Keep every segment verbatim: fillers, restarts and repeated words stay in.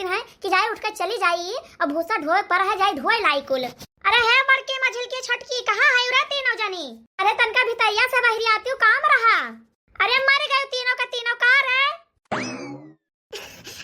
है कि जाए उठ के चली जाई, अब भूसा ढोए पर है, जाई ढोए लाई कुल। अरे हे बड़की, मझिलकी, छोटकी, कहाँ है रे तीनों जनी? अरे तनका भितरिया से बहरी आती हूँ, काम रहा। अरे मर गए तीनों का तीनों, का रे?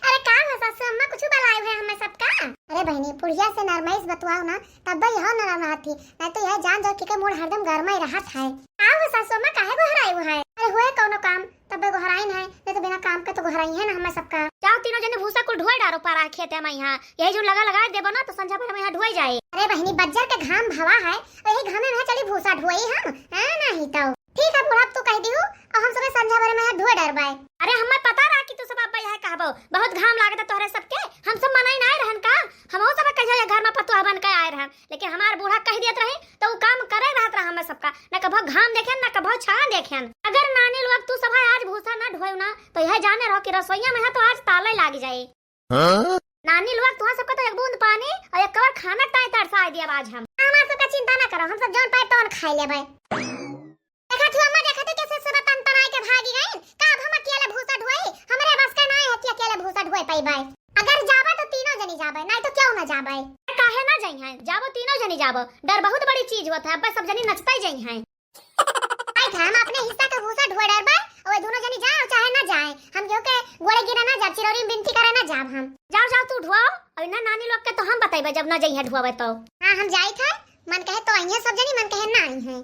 अरे का हो सासू अम्मा, कुछ बलाए हुए हमें सबका? अरे बहिनी, बुढ़िया से नरमाइश बतवाओ ना, तब भाई हो नरम रहत ही, नहीं तो यह जान जाओ कि के मूड हरदम गरमाई रहत है। का हो सासू अम्मा, काहे गोहराई हुआ है? अरे हुए कौनो काम, तब भाई गोहराइन है, नहीं तो बिना काम के तो गोहराई है ना हमें सबका। जाओ तीनों जने भूसा कुल ढोए डारो पारा खेते में यहाँ, यही जो लगा लगा देबो ना तो संझा भर में यहाँ ढोए जाए। अरे बहिनी, बज्जर के घाम भवा है, वही घामे में चली भूसा ढोई हम, है नहीं तो। ठीक है बूढ़ा, अब तू कह दिहू, और हम सबे संझा भरे में यहाँ ढोए डरबाए। अरे हमें पता रहा कि तू सब अब्बा यहाँ कहबो, बहुत घाम लागत है तोहरे सबके, हम सब मनई ना आए रहन का, हम सब कहियो ये घर में पतुआ बन के आए रहन, लेकिन हमार बूढ़ा कह दियत रही तो उ काम करे रहत रहा हमें सबका, न कभो घाम देखेन न कभो छाह देखेन। अगर नानी लोग तू सब आज भूसा ना ढोए ना तो यह जाने रहो कि रसोईया में है तो आज ताले लाग जाए। हाँ? नानी लोग, तुहां सबका तो एक बूंद पानी और एक कवर खाना ताई तरसा दिया आज हम। हमार सबका चिंता ना करो, हम सब जौन पाए तौन खाई लेबै। देखा तू अम्मा, देखा तू कैसे सब तन तनाई के भागी गई। का अब हम अकेले भूसा ढोई? हमरे बस का ना है कि अकेले भूसा ढोए पाइबै। अगर जाबा तो तीनों जनी जाबै, नहीं तो क्यों ना जाबै। काहे ना जाई हैं? जाबो तीनों जनी जाबो। डर बहुत बड़ी चीज होत है, अब सब जनी नचता ही जाई हैं। आई था, हम अपने हिस्सा के भूसा ढोए डरबा, और दोनों जनी जाए चाहे ना जाए, हम केहू के गोड़े गिरे ना जाब, चिरौरी में बिनती करे ना जाब हम। जाओ, जाओ, तू ढोआओ, और ना नानी लोग के तो हम बताइबा जब ना जइहे ढोआवे तो। हाँ, हम जाई था, मन कहे तो आई है सब जनी, मन कहे ना आई है।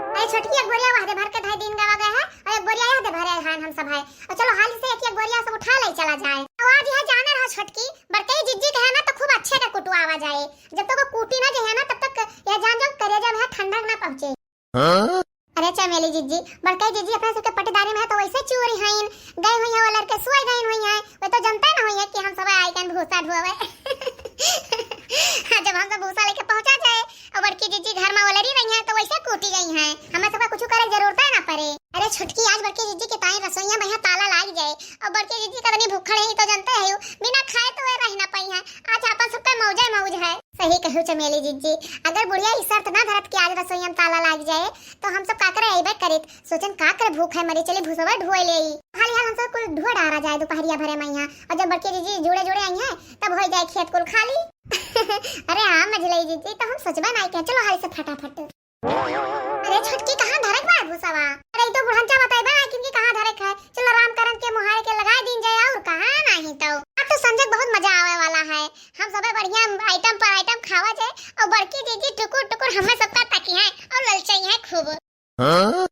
अरे छोटकी, एक बोरिया वह दे भर के धाई दिन गवा गए है, और एक बोरिया यह दे भरे हैं हम सब है। और चलो हाल से एक एक बोरिया सब उठा ले चला जाए। और आज यह जाने रहा छोटकी, बड़कई जिज्जी कहे ना तो खूब अच्छे के कुटुआवा जाए। जब तक वो कूटी ना जाए ना तब तक यह जान जाओ करेजा में ठंडक ना पहुँचे। हाँ? अरे चमेली जिज्जी, बड़कई जिज्जी अपने सबके पटीदारी में है तो वैसे चूरी हईन, गई हुई है वो लड़के सोए गई हुई है, वो तो जनता ना हुई है कि हम सब आई कन भूसा ढोवे। हाँ, जब हम सब भूसा लेके पहुँचा जाए और बड़की जिज्जी घर में ओलरी रही हैं तो वैसे कूटी गई हैं, हमें सबका कुछ करे जरूरत ना पड़े। अरे छोटकी, आज बड़की जिज्जी के ताई रसोईया में यहाँ ताला लाग जाए और बड़की जिज्जी कतनी भूखड़ है तो जनते है, बिना खाए तो वे रह ना पाई हैं। आज अपन सबका मौजे मौज है। सही कहू चमेली जिज्जी, अगर बुढ़िया ई शर्त ना धरत कि आज रसोईया में ताला लाग जाए तो हम सब का करे अइबे करित। सोचन का करे भूख है मरी, चली भूसवा ढोए ले आई। हाल हाल हम सब कुल ढोए डारा जाए दोपहरिया भरे में यहाँ, और जब बड़की जिज्जी जुड़े जुड़े आई हैं तब हो जाए खेत कुल खाली। अरे हाँ मझिलई जिज्जी, तो हम सोचबा नहीं के, चलो हाल से फटाफट। अरे छोटकी, कहाँ धरक बा भूसवा? अरे ई तो बुढ़नचा बताइबा ना किनकी कहाँ धरक है। चलो राम करन के मुहारे के लगाए दिन जाए और कहाँ नहीं तो। अब तो संझक बहुत मजा आवे वाला है। हम सबे बढ़िया आइटम पर आइटम खावा जाए और बड़की जिज्जी टुकुर टुकुर हमें सबका तकी हैं और ललचाई हैं खूब। हाँ?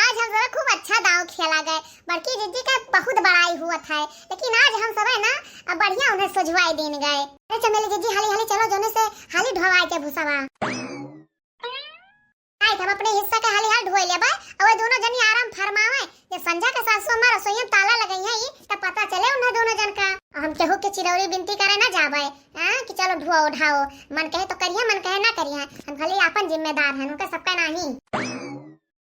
आज हम सबे खूब अच्छा दांव खेला गए। बड़की जिज्जी का बहुत बड़ाई हुआ था, लेकिन आज हम सबे ना अब बढ़िया उन्हें सुझवाई दिन गए। अरे चमेली जिज्जी, हाली हाली चलो, जोने से हाली ढोवाई के भूसवा। आई हम अपने हिस्सा के हाली हाल ढोए लेबै, और वो दोनों जनी आराम फरमावे। जब संझा के सासू अम्मा रसोईया में ताला लगई है, तब पता चले उन्हें दोनों जन का। हम केहू के चिरौरी बिनती करे ना जाबे, हाँ, कि चलो ढुओ ढाओ, मन कहे तो करिए, मन कहे ना करिए, हम खाली आपन जिम्मेदार हैं, उनका सबका नहीं।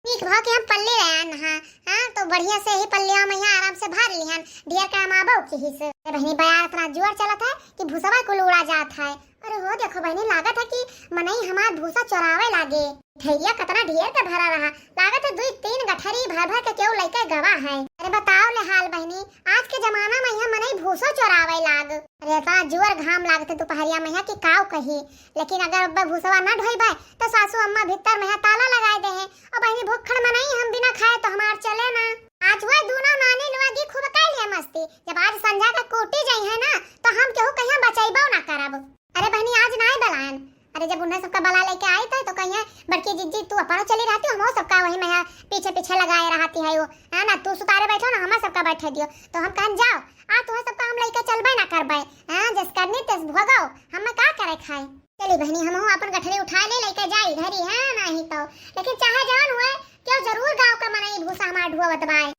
ठीक भाव कि हम पल्ली रहन, हाँ, हाँ, तो बढ़िया से ही पल्लिया में यहाँ आराम से भर लिहन, ढेर काम आबो की हिस। ए बहिनी, बयार इतना जोर चलत है कि भूसवा कुल उड़ा जात है। अरे हो देखो बहिनी, लागत है कि मनई हमार भूसा चोरावे लागे। थैलिया कतना ढेर के भरा रहा, लागत है दुई तीन गठरी भर भर के केहू लइके गवा है। अरे बताओ ले हाल बहिनी, आज के जमाना में यहाँ मनई भूसो चोरावे लाग। अरे इतना जोर घाम लागत है दोपहरिया में यहाँ कि काव कही, लेकिन अगर अब भूसवा ना ढोइबे तो सासू अम्मा भीतर में यहाँ ताला लगाए दे हैं। और बहिनी भूखड़ मनई हम बिना खाए तो हमार चले ना। आज वह दोनों नानी लोग खूब कैले मस्ती, जब आज संझा का कूटी जाई है ना तो हम केहू कहिया बचैबो ना करब। अरे बहिनी, आज नाई बलायन। अरे, जब उन्हें सबका बला लेके आई थे, तो कहिए, "बड़की जिज्जी, तू अपनो चली रहती, हमो सबका वही में है, पीछे पीछे लगाए रहती है वो, है ना, तू सुतारे बैठो ना, हमें सबका बैठे दियो।" तो हम कहन, "जाओ, आ तुम्हें सबका हम लेके चलबे ना करबे, हाँ, जस करनी तस भोगो, हमें का करे खाए।" चली बहिनी, हमहू अपन गठरी उठाए ले लेके जाई घरी, हाँ, नहीं तो, लेकिन चाहे जौन हुए, क्यों जरूर गाँव का मनई भूसा हमार ढुआवत बाए।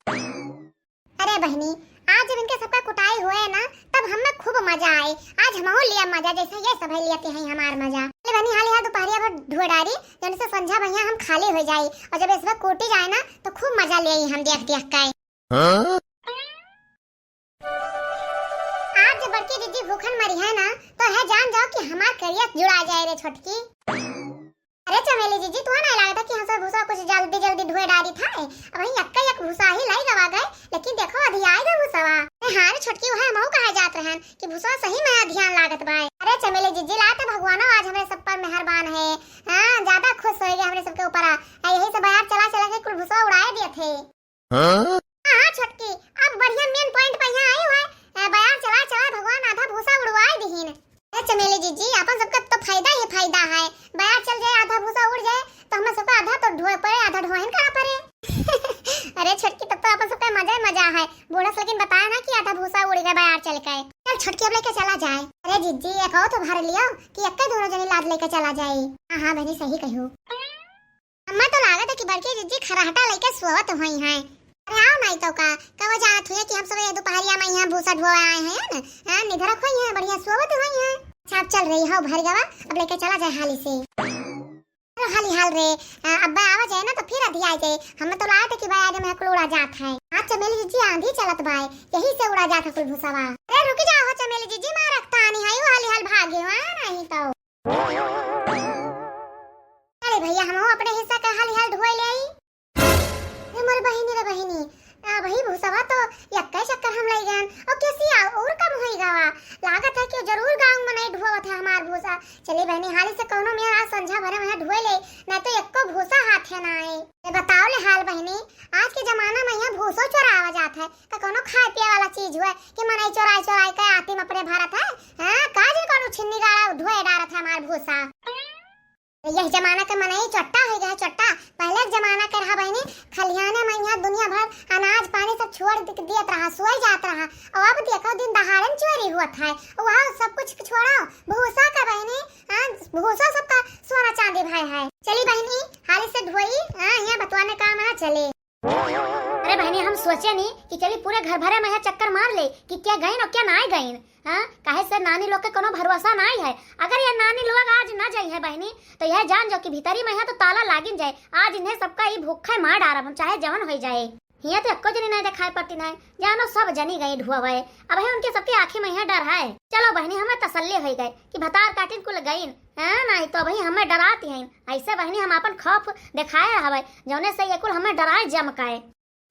अरे बहिनी, आज जब इनके सबका कुटाई हुए ना, तब हमें खूब मजा आए। आज हमहू लिया मजा, जैसे ये सब लियते हैं हमार मजा। अरे बहिनी, हाल यहाँ दोपहरिया भर ढुआ डारी, जौन से संझा भैया हम खाली हो जाई, और जब इसमें कूटी जाए ना, तो खूब मजा ले हम देख देख के। हाँ? आज जब बड़की जिज्जी भूखन मरी है ना, तो है जान जाओ कि हमार करिया जुड़ा जाए रे छोटकी। अरे चमेली जिज्जी, तुहा नहीं लागत कि हम सब भूसा कुछ जल्दी जल्दी ढुए डारी था? अब वही यक्का यक भूसा ही लाई गवा गए, लेकिन देखो अधी आए गए भूसवा। हाँ रे छोटकी, उहे हमहू कहे जात रहन कि भूसवा सही में ध्यान लागत बा। अरे चमेली जिज्जी, लागत है भगवानो आज हमरे सब पर मेहरबान है। हाँ, ज्यादा खुश होइ गए हमरे सबके ऊपर। आ, यही से बयार चला चला के कुल भूसवा उड़ाए दिए थे। हाँ? हाँ, हाँ, छोटकी, अब बढ़िया main point पे यहाँ आई हुआ है। ए, बयार चला चला भगवान आधा भूसा उड़वाए दिहिन। ए, चमेली जिज्जी, अपन सबका तो फायदा ही फायदा है। बयार चल जाए, आधा भूसा उड़ जाए, तो हमें सबका आधा तो ढोए पड़े, आधा ढोहन करा पड़े। अरे छोटकी, तब तो अपन सबका मजा ही मजा है। बूढ़ा से लेकिन बताया ना कि आधा भूसा उड़ गया बयार चल के। चल छोटकी, अब लेके चला जाए। अरे जिज्जी, एक और तो भर लियो कि एक दोनों जनी लाद लेके चला जाए। हाँ, हाँ, बहनी, सही कहो। हमें तो लागत है कि बड़की जिज्जी खराटा लेके सोवत हुई हैं। अरे आओ नाई तो का, कब जानत हुई कि हम सब ये दोपहरिया में यहाँ भूसा ढोवे आए हैं ना? हाँ, निधरक हुई हैं, बढ़िया सोवत हुई हैं। अच्छा, अब चल रही हो भर गवा, अब लेके चला जाए हाली से। अरे हाली हाल रे, आ, अब्बा आवा जाए ना तो फिर अधिया जाए। हमें तो लागत है कि बयार में कुल उड़ा जात है। हाँ चमेली जिज्जी, आंधी चलत बाय, यही से उड़ा जात है कुल भूसवा। अरे रुक जाओ हो चमेली जिज्जी, मारक तानी है, हाली हाल भागे हुआ नहीं तो। अरे भैया, हमहू अपने हिस्सा का हाल हाल ढोए ले आई। ए मोर बहिनी रे बहिनी, आ वही भूसवा तो यक्का चक्कर हम लई गन। और कैसी आ, और कम होई गवा। लागत है कि जरूर गाँव में नहीं ढोवत है हमार भूसा। चली बहिनी, हाली से कौनो में आज संझा भरे में ढोए ले, ना तो एक्को भूसा हाथ है ना आए। ए बताओ ले हाल बहिनी, आज के जमाना में यहाँ भूसो चोरावा जात है। का कोनो खाए पिए वाला चीज हुए कि मनई चोराई चोराई के आती में अपने भरत है? हाँ, का जिन कोनो छिन्नी गाड़ा धोए डारत है हमार भूसा। यह जमाना के मनई चोट्टा हो गया है, चोट्टा। पहले के जमाना के रहा बहिनी, खलिहाने में यहाँ दुनिया भर अनाज पानी सब छोड़ दि-, दियत रहा, सोए जात रहा। और अब देखो दिन दहाड़न चोरी हुआ है, वहाँ सब कुछ छोड़ो, भूसा का बहिनी, हाँ, भूसा सबका सोना चांदी भाई है। चली बहिनी, हाली से ढोई, हाँ, यहाँ बतवाने काम ना चले। अरे बहिनी, हम सोचे नी कि चली पूरे घर भरे में यहाँ चक्कर मार ले कि क्या गइन और क्या नाय गइन। हाँ, काहे से नानी लोग के कोनो भरोसा नाय है। अगर ये नानी लोग आज न जाई है बहिनी, तो यह जान जाओ कि भीतरी में यहाँ तो ताला लागिन जाए। आज इन्हें सबका ई भूखे मार डारब हम, चाहे जवन होई जाए। हियाँ तो एको जनी नाय देखाई पड़ती नाय, जानो सब जनी गई ढुआवे। अब है उनके सबके आँखी में यहाँ डर है। चलो बहिनी, हमें तसल्ली होई गए कि भतार काटिन कुल गइन। हाँ, नहीं तो अबही हमें डराती हैं। ऐसे बहिनी हम आपन खौफ देखाए रहबै, जौने से ये कुल हमें डराए जमकाए।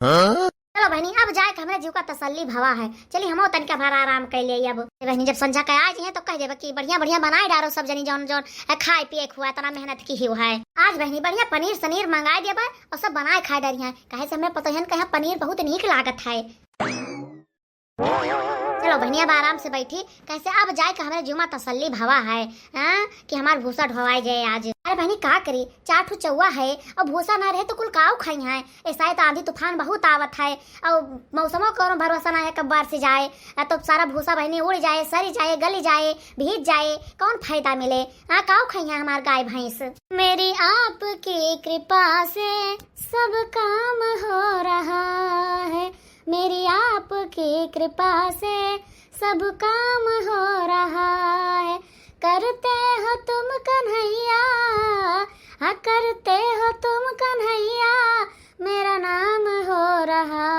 हाँ? चलो बहिनी, अब जाए के हमरे जीव का तसल्ली भवा है। चली हमो तनिका भर आराम कर ले अब। ए बहिनी, जब संझा के आ जाइए तो कह देबे कि बढ़िया बढ़िया बनाए डारो सब जनी, जौन जौन, ए, खाए पिए के हुआ, इतना मेहनत की ही हुआ है। आज बहिनी बढ़िया पनीर सनीर मंगाए देबे और सब बनाए खाए डरिया, काहे से हमरे पतोहन के यहाँ पनीर बहुत नीक लागत है। चलो बहिनी, अब आराम से बैठी, कैसे अब जाए के हमरे जुमा तसल्ली भवा है, हाँ, कि हमार भूसा ढोवाए जाए आज। अरे बहिनी, का करी, चार ठो चौवा है और भूसा ना रहे तो कुल काऊ खाई है। ऐसा है तो आंधी तूफान बहुत आवत है और मौसमों का कोनो भरोसा ना है, कब बरस जाए, आ तो सारा भूसा बहिनी उड़ जाए, सरी जाए, गली जाए, भीज जाए, कौन फायदा मिले? हाँ, काऊ खाई है हमार गाय भैंस। मेरी आपकी कृपा से सब काम हो रहा है, मेरी आपकी कृपा से सब काम हो रहा है। करते हो तुम कन्हैया, हाँ, करते हो तुम कन्हैया, मेरा नाम हो रहा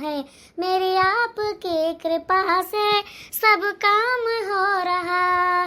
है। मेरी आपकी कृपा से सब काम हो रहा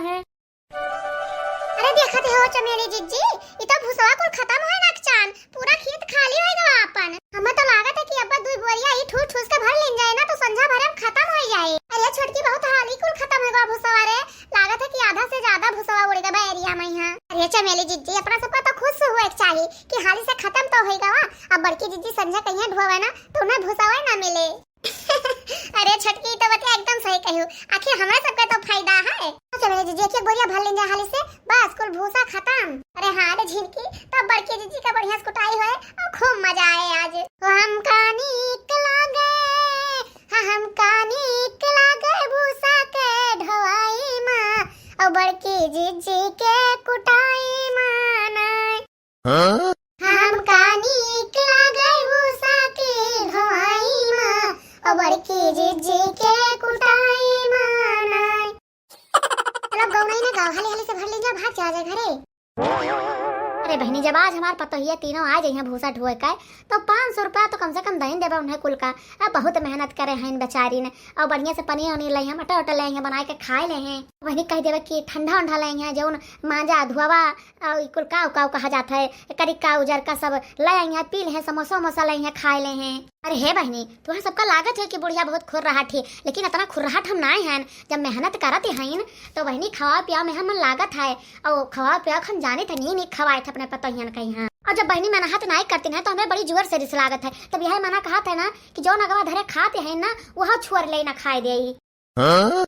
है। अरे देखत हो चमेली जिज्जी, ई तो भूसवा कुल खतम होए ना चान, पूरा खेत खाली होए गवा आपन। हमें तो लागत है कि अब्बा दुई बोरिया ई ठूस ठूस के भर लेन जाए ना, तो संझा भरे में खतम होई जाए। अरे छोटकी, बहुत हाली कुल खतम होए गवा भूसवा रे, लागत है कि आधा से ज्यादा भूसवा उड़ गवा एरिया में यहाँ। अरे चमेली जिज्जी, अपना सबका तो खुश हुए के चाही कि हाली से खतम तो होई गवा। अब बड़की जिज्जी संझा कहीं ढोवे ना, तो उन्हें भूसवा ना मिले। अरे छोटकी, ई तो बतिया एकदम सही कहियो, आखिर हमरा सबके तो फायदा है। अच्छा मेरे जीजी, एक एक बोरिया भर लेन जा हाली से, बस कुल भूसा खतम। अरे हाँ रे झिनकी, तब बड़की जीजी का बढ़िया से कुटाई होए और खूब मजा आए आज। ओ हमका नीक लागे, हाँ हमका नीक लागे भूसा के ढोवाई माँ, और बड़की जीजी के कुटाई माँ नाय। हाँ? हमका नीक लागे भूसा के ढोवाई माँ, ओ बड़की जिज्जी के कुटाई माँ नाय। चलो गौनई ना गाओ, हाली हाली से भर लेन जा, भाग चला जाए घरे। अरे बहिनी, जब आज हमार पतोहिया तीनों आ जाइए भूसा ढोए का, तो पाँच सौ रुपया तो कम से कम दइन देबे उन्हें कुल का। अब बहुत मेहनत करे हैं बेचारी ने, और बढ़िया से पनीर उनीर ले हैं, मटर उटर ले हैं, बनाए के खाए ले हैं। बहिनी कह देबे कि ठंडा उंडा ले हैं, जौन मांजा धुआवा और ई कुल काऊ काऊ कहा जात है, करी काऊ जरका सब ले आई हैं, पी ले हैं, समोसा वमोसा ले हैं, खाए ले हैं। अरे हे बहिनी, तुहैं सबका लागत है कि बुढ़िया बहुत खुर्राहट है, लेकिन इतना खुर्राहट हम नाहीं हन। जब मेहनत करत हइन तो बहिनी खवा पियाव में हमन लागत है, और खवा पियाव हम जानित है नीक नीक खवाइत है अपने पतोहियन कइहाँ। और जब बहिनी मेहनत नाहीं करतिन है तो हमें बड़ी जोर से रिस लागत है। तब यह मना कहत है ना कि जौन अगवा धरे खात हइन ना, वह छोर लेइ ना खाए देई। हाँ?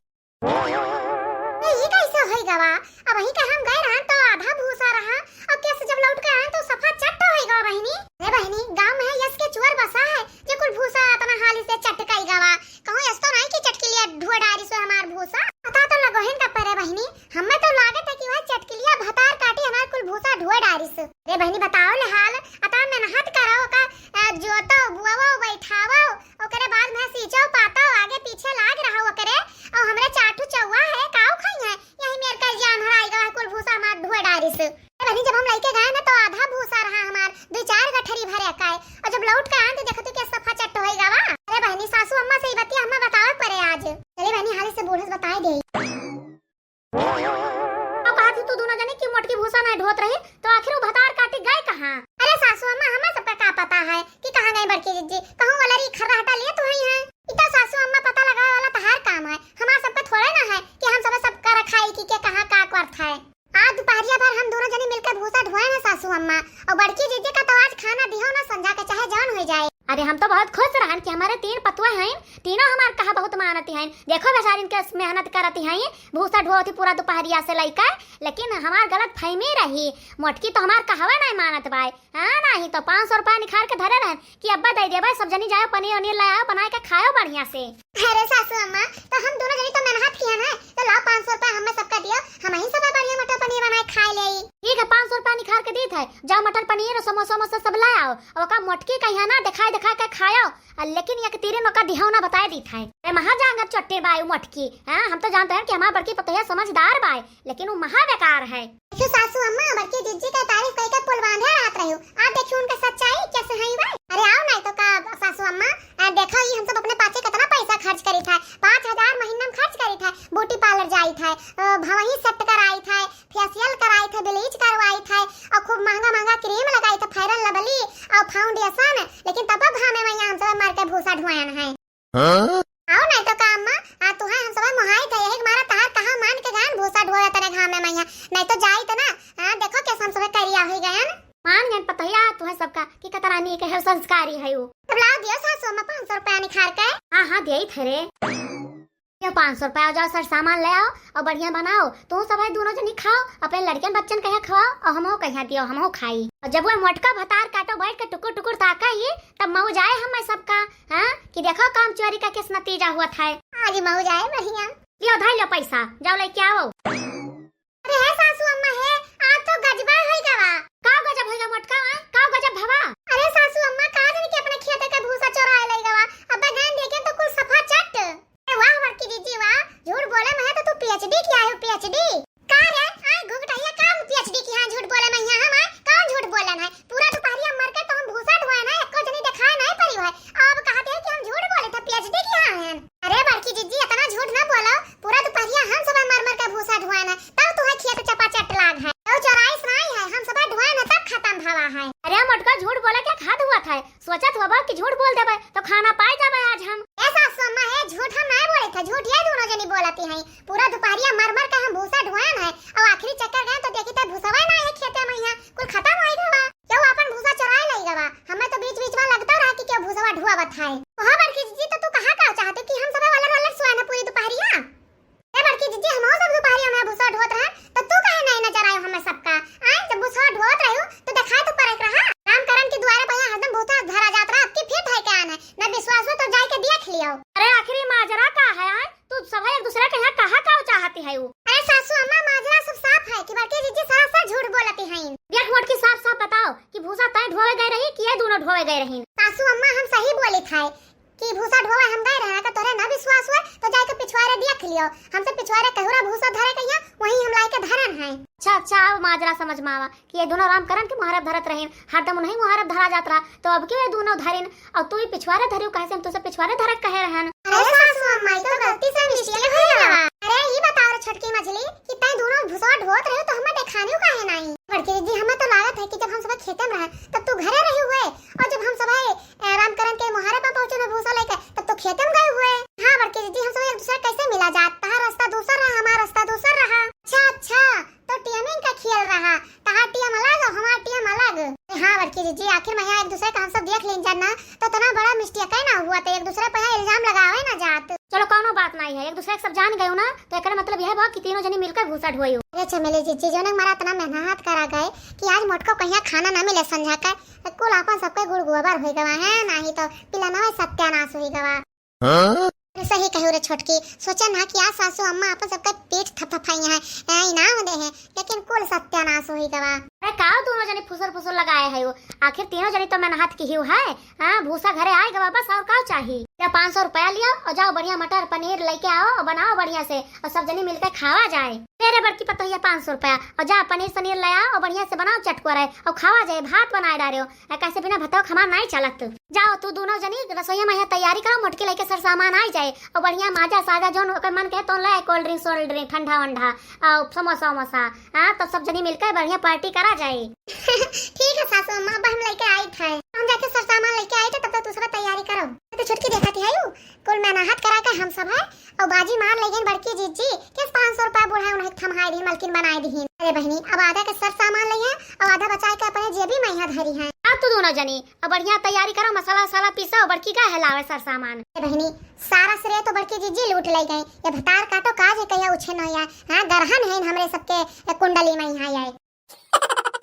ए, ई कैसे होई गवा? अबहीं के हम गए रहन तो आधा भूसा रहा, और केस जब लौट के आए तो सफा चट्ट होई गवा बहिनी। अरे बहिनी, गाँव में है यस के चोर बसा है, जे कुल भूसा इतना हाली से चट्ट कई गवा। कहूँ यस तो नाहीं कि चटकिलिया ढुआ डारी सो हमार भूसा। पता तो लगो है न का परे बहिनी, हमें तो लागत है कि वह चटकिलिया भतार काटी हमार कुल भूसा ढुआ डारी सो। अरे बहिनी, बताओ ले हाल, अता मेहनत करो का, अ, जोतो, बुआवो, बैठावो, ओकरे बाद में सींचो, पातो, आगे पीछे लाग रहा ओकरे, और हमरे चार ठो चौवा है, काऊ खाई है, यही मेर कर जान हराई गवा, कुल भूसा हमार ढुआ डारिस। ए बहिनी, जब हम लइके गए ना तो आधा भूसा रहा हमार, दुइ चार गठरी भरे का है, और जब लौट के आए तो देखत कि सफा चट्ट होई गवा। अरे बहिनी, सासू अम्मा से ई बतिया हमें बतावे परे आज। चले बहिनी, हाली से बूढ़स बताए दे। अब कहत ही तू दोनों जने कि मोटकी भूसा नाहीं ढोत रही, तो आखिर वो भतार काटी गए कहाँ? अरे सासू अम्मा, हमें सबका का पता है कि कहाँ गए बड़की जिज्जी? कहूँ वाला री खर्रा हटा लिए तू ही है। इतना सासू अम्मा पता लगावे वाला तहार काम है, हमार सबका थोड़े ना है कि हम सब सबका रखाई कि के कहाँ का करत है। आज दुपहरिया भर हम दोनों जने मिलकर भूसा ढोए ना सासू अम्मा, और बड़की जिज्जी का तो आज खाना दिहो ना संझा के, चाहे जौन हो जाए। अरे हम तो बहुत खुश रहन कि हमारे तीन पतुआ हैं, तीनों हमार कहा बहुत मानती हैं। देखो बेचारी इनके मेहनत करती हैं, भूसा ढोवत ही पूरा दुपहरिया से लइका, लेकिन हमार गलत फहमी रही। मोटकी तो हमार कहवा नाहीं मानत बाय। हाँ, नाहीं तो पाँच सौ रुपया निखार के धरे रहन कि अब्बा दे देबे, सब जनी जाओ पनीर उनीर ले आओ, बनाए के खाओ बढ़िया से। अरे सासू अम्मा, तो हम दोनों जनी तो मेहनत किया ना, तो लाओ पाँच सौ रुपया हमें सबका दियो, हम ही सब बढ़िया मटर पनीर बनाए खाए ले। ठीक है, पाँच सौ रुपया निखार के दीत है, जाओ मटर पनीर और समोसा वमोसा सब ले आओ, और ओका मोटकी कहिया ना दिखाई दिखाई के खाओ। आ, लेकिन एक तीरिन ओका दिहौना बताए दीत है। ए, महा जांगर चट्टे बाय उ मोटकी। हाँ, हम तो जानते हैं कि हमार बड़की पतोहिया समझदार बाय, लेकिन उ महा बेकार है। देखियो सासू अम्मा, बड़की जिज्जी के तारीफ कई के पुल बांधे रहत रहियो। आप देखियो उनका सच्चाई कैसे है बाय। अरे आओ नहीं तो का सासू अम्मा, आ, देखो ई हम सब अपने पाछे कितना पैसा खर्च करी था। पाँच हजार महीना में खर्च करी था, ब्यूटी पार्लर जाई था, अ, भवही सेट कराई था, फेशियल कराई था, ब्लीच करवाई था, और खूब महंगा महंगा क्रीम लगाई था, फेयर लवली और फाउंडेशन, लेकिन तब घामे में यहाँ हम सब मर के भूसा ढुआन है। हाँ? आओ नहीं तो का अम्मा, आ, तुहां हम सब मोहाई थे, यही मारा तहार कहा मान के गान भूसा ढोया तने घामे मैया, नहीं तो जाई तो ना, हाँ, देखो कैसे हम सब करिया हो गए। मान गए पतोहिया तुहे सबका कि कतरा नीक है, संस्कारी है उ। तब लाओ दियो सासू अम्मा पाँच सौ रुपया निखार के। हाँ, हाँ, दियई थे रे। यो पाँच सौ रुपया, जाओ सर सामान ले आओ और बढ़िया बनाओ। तू सब है दोनों जनी खाओ, अपने लड़कन बच्चन कहिया खवाओ और हमहू कहिया दियो, हमहू खाई। और जब वो मोटका भतार काटो बैठ के टुकुर टुकुर ताका ही, तब मऊ जाए हम सबका, हाँ, कि देखो काम चोरी का किस नतीजा हुआ था। आज मऊ जाए बढ़िया। लियो धाई लो पैसा, जाओ लेके आओ। अरे हे सासू अम्मा हे, आज तो गजबा होई गवा। का गजब होई गा मोटका, हाँ? का गजब भवा? अरे सासू अम्मा, का जाने के अपने खेते का भूसा चोराए लई गवा। अब्बे गए देखे तो कुल सफा चट। ए, वाह बड़की जीजी वाह, झूठ बोले में है तो तू पीएचडी किया है, पीएचडी। का रे, आय घुघटहिया का पीएचडी किया है झूठ बोले में यहाँ हम आय? कौन झूठ बोलन है? पूरा दुपहरिया मर के तो हम भूसा ढुआए ना, एको जनी देखाए नहीं पड़ी है। अब कहते हैं कि हम झूठ बोले थे, पीएचडी किया है। अरे बड़की जीजी इतना झूठ ना बोलो, पूरा दुपहरिया हम सब मर मर के भूसा ढुआए ना, तब तुम्हें खेत चपाचट लाग है। तो चोराइस नहीं है, हम सब ढुआए ना तब खत्म भवा है। अरे मोटका झूठ बोले के हद हुआ था, सोचत होबो कि झूठ बोल देबे तो खाना पाए जाबे आज हम। ए सासू अम्मा, हे झूठ हम नाय बोले थे, झूठ ये दोनों जनी बोलती हैं। पूरा दुपहरिया मर मर के हम भूसा ढुआन है और आखिरी चक्कर गए तो देखी तो भूसवा ना है खेते में, यहाँ कुल खत्म हो गवा। क्यों अपन भूसा चुराए ले गवा? हमें तो बीच बीच में लगता रहा कि क्यों भूसवा ढुआवत है। ओ हाँ बड़की जीजी, तो तू कहा का चाहते कि हम सब वाला रोलर सोए ना पूरी दुपहरिया? ए बड़की जीजी, हमहू सब दुपहरिया में भूसा ढोत रहे, तो तू काहे नहीं नजर आयो हमें सबका? आए, जब भूसा ढोत रहे हो, तो दिखाए तो परक रहा। राम करन के दुआरे पर यहाँ हरदम भूसा धरा जात रहा, अब की फिर धर के आन है। न विश्वास हो तो जाए के देख लियो। अरे आखिर ई माजरा का है, आए? तू सब एक दूसरे के यहाँ कहा का चाहती है उ? अरे सासू अम्मा, माजरा सब साफ है कि बड़की जीजी सरासर झूठ बोलती हैं। देख मोटकी, साफ साफ बताओ कि भूसा तय ढोवे गए रही कि ये दोनों ढोवे गए रही? सासू अम्मा, हम सही बोली था। कि भूसा ढोवे हम गए रहे, अगर तोरे ना विश्वास हुए तो जाके पिछवारे देख लियो। हमसे पिछवारे कहुरा भूसा धरे कहिया, वहीं हम लाइके धरन है। अच्छा, अच्छा, अब माजरा समझ में आवा कि ये दोनों राम करन के मुहारब धरत रहिन, हरदम उन्हीं मुहारब धरा जात रहा, तो अब क्यों ये दोनों धरिन और तू ही पिछवारे धरियो, कहे से हम तुझसे पिछवारे धरत कहे रहन। अरे सासू अम्मा, ई तो गलती से मिस्टेक हो गया। अरे ये बताओ रे छोटकी मझली कि तै दोनों भूसा ढोत रहे तो हमें देखानियो काहे नहीं? बड़की दीदी, हमें तो लागत है कि जब हम सब खेते में रहे तब तू घरे रही हुए और जब हम सब ए, रामकरण के मोहारे पर इतना बड़ा mistake है ना हुआ, तो एक दूसरे पे यहाँ इल्जाम लगावे ना जात। चलो, कौनो बात नहीं है, एक दूसरे के सब जान गयो ना, तो एकरे मतलब यह बा कि तीनों जनी मिलकर भूसा ढोयो। अरे चमेली जीजी, जोने मारा इतना मेहनत करा गए कि आज मोटको कहिया खाना ना मिले संझा का, कुल आपन सबके गुड़ गोबर होई गवा है, नाही तो पिलनवा सत्यानाश होई गवा। हाँ? अरे सही कहू रे छोटकी, सोचे ना कि आज सासू अम्मा आपन सबके पीठ थपथपाई है, ए, इनाम दे है, लेकिन कुल सत्यानाश होई गवा। अरे का दोनों जनी फुसुर फुसुर लगाए है हो? आखिर तीनों जनी तो मेहनत की ही है। हाँ, भूसा घरे आए गवा बस, और का चाही? या पाँच सौ रुपया लिया और जाओ बढ़िया मटर पनीर लेके आओ और बनाओ बढ़िया से और सब जनी मिलके खावा जाए। तेरे बड़की पतोहिया पाँच सौ रुपया और जा पनीर सनीर ले आओ और बढ़िया से बनाओ चटकोरे और खावा जाए। भात बनाए डारे हो, ए, कैसे बिना भतवा के हमार नाई चलत। जाओ तू दोनों जनी रसोईया में यहाँ तैयारी करो, मोटकी लेके सर सामान आई जाए और बढ़िया माजा साजा जोन ओकर मन कहे तोन ले, cold drink सोल्ड ड्रिंक ठंडा वंडा और समोसा वमोसा। हाँ, तो सब जनी मिलकर बढ़िया party करा जाए। ठीक है सासू अम्मा, अब हम लेके आई थे, हम जाके सर सामान लेके आई थे, तब तक तू सब तैयारी करो। तो छोटकी देखा थी है यू, कुल मेहनत करा के हम सब है और बाजी मार ले गई बड़की जीजी, किस पाँच सौ रुपया बूढ़ा उन्हें थमहाई दी, मलकिन बनाए दी। अरे बहनी, अब आधा के सर सामान ले है और आधा बचाए के अपने जेबी में यहाँ धरी है। अब तू दोनों जनी अब बढ़िया तैयारी करो, मसाला वसाला पीसो, बड़की का हलावे सर सामान। अरे बहनी, सारा श्रेय तो बड़की जीजी लूट ले गए, ये भतार काटो काज है कहिया उछे नहीं आए। हाँ, गरहन है हमरे सबके कुंडली में यहाँ आए।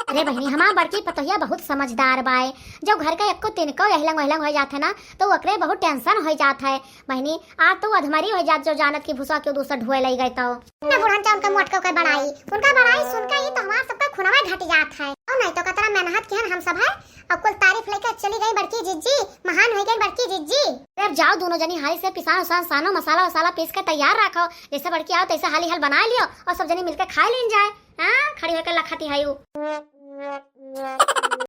अरे बहनी, हमार बड़की पतोहिया बहुत समझदार बाए। जब घर का एको तिनको यहलंग वहलंग हो जात है ना, तो ओकरे बहुत tension हो जात है। बहनी, आज तो अधमरी हो जात जो जानत कि भूसा क्यों दूसर ढोए लई गए तो। ना बुढ़न चा उनका मोटको के बड़ाई, उनका बड़ाई सुन के ही तो हमार सबका खुनवा घट जात है। और नहीं तो कतरा मेहनत किहन हम सब है, और कुल तारीफ लेके चली गई बड़की जिज्जी, महान हो गई बड़की जिज्जी। अरे अब जाओ दोनों जनी हाली से पिसान उसान सानो मसाला वसाला पीस के तैयार रखो, जैसे बड़की आओ तैसे हाली हाल बना लियो और सब जनी मिलके खा लीन जाए। हाँ, खड़ी होकर लखती है यू।